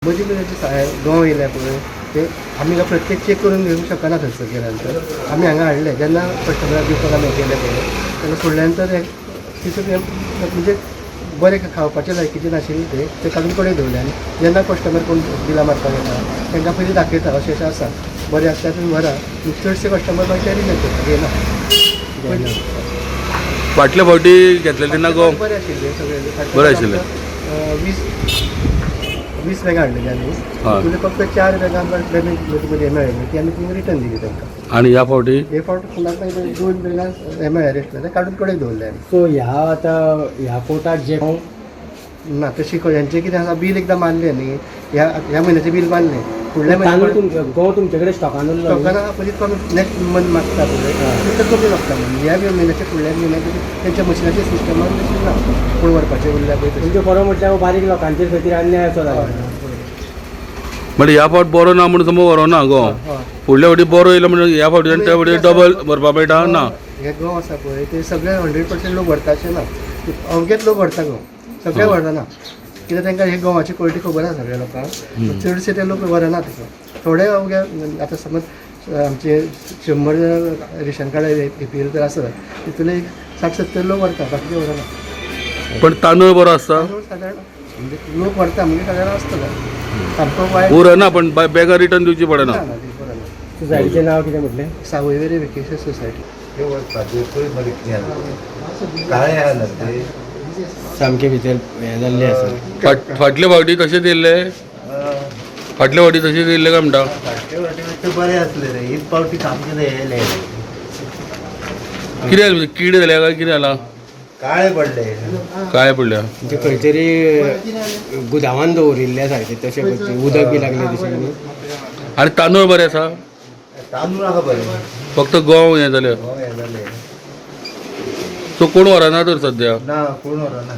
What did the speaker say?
मदीं मदीं गंव येयले पळय ते आमी प्रत्येक चॅक करून घेवंक शकना थंयसर गेल्या नंतर आमी हांगा हाडले जेन्ना कस्टमराक दिवपाक आमी केले पळय तेन्ना सोडल्या नंतर तितून म्हणजे बरें खावपाचे लायकीचे नाशिल्ले ते ते काडून कडेक दवरले आनी जेन्ना कस्टमर कोण बिलां मारपाक येता तांकां पयलीं दाखयता अशें अशें आसा बरें आसल्यार तुमी व्हरा. चडशे कस्टमर मागीर ते रिजॅक्ट करता, घेयना. फाटल्या फावटी घेतले तेन्ना गंव बरें आशिल्ले सगळे. बरें आशिल्ले. 20 बॅगां हाडलेली आमी. हय. तितूंतले फक्त 4 बॅगां आमकां डॅमेज मदीं मदीं मेळ्ळी, ती आमी ती रिटर्न दिली तांकां. आनी ह्या फावटी? हे फावट कोणाक मागीर 2 बॅगां हें मेळ्ळें रेस्टोरंट काडून कडेक दवरले आमी. सो ह्या आतां ह्या कोटाक जे ना तशी हेंचें कितें आसा, बील एकदां मारलें न्ही, ह्या ह्या म्हयन्याचें बील मारलें, फुडल्या तांदूळ म्हयन्या तुमचे गंव तुमचे कडेन स्टॉकान उरलो न्ही? स्टॉकान पयलीं कमी नेक्स्ट मंथ मागता पळय तितले कमी मागता म्हणून ह्या म्हयन्याच्या फुडल्या म्हयन्याक तेंच्या मशिनाच्या सिस्टमान तशें ना, कोण व्हरपाचें उरल्या पळय तशें. तुमचे बरो म्हटल्यार बारीक लोकांचेर खंय तरी अन्याय असो जाला. म्हणजे ह्या फावट बरो ना म्हणून समज व्हरोना गंव, फुडल्या फावटी बरो येयलो म्हणजे ह्या फावटी त्या फावटी डबल भरपा मेळटा ना? हे गंव आसा पळय ते सगळे 100% लोक व्हरता अशें ना, अवघेच लोक व्हरता गंव, सगळे व्हरना कित्याक तांकां हे गंवाची क्वॉलिटी खबर आसा सगळ्या लोकांक, चडशे ते लोक व्हरना तुका थोडे अवघे. आतां समज आमचे 100 रेशन कार्ड एपीएल तर आसा, तितूंतले एक 60-70 लोक व्हरता, बाकीचे व्हरना. पण तांदूळ बरो आसता? तांदूळ सादारण म्हणजे लोक व्हरता म्हणजे सादारण आसतलो, सामको वायट उरना पण बॅगां रिटर्न दिवची पडना. ना, ना, ती बरं ना. सोसायटीचें नांव कितें म्हटलें? सावयवेरे वेकेशन सोसायटी. ते वचपाचे पळय मरे कितें जालें, काळें आहा न्हू ते. सामकें भितर हें जाल्लें आसा. फाटल्या फावटी तशेंच येयल्ले? फाटल्या फावटी तशेंच येयल्ले काय म्हणटा? फाटले फावटी मातशें बरें आसलें रे, ही पावटी सामकें तें येयलें. कितें जालें, कीड जाल्या काय कितें जाला? काळे पडले. काय पडल्या? म्हणजे खंय तरी गुदावान दवरिल्ल्या सारकें तशें पद्दतीन उदक बी लागलें तशें न्ही. आनी तांदूळ बरें आसा? तांदूळ आहा बरें. फक्त गंव हें जालें. गंव हें जालें. सो कोण व्हरना तर सद्या? ना, कोण व्हरना.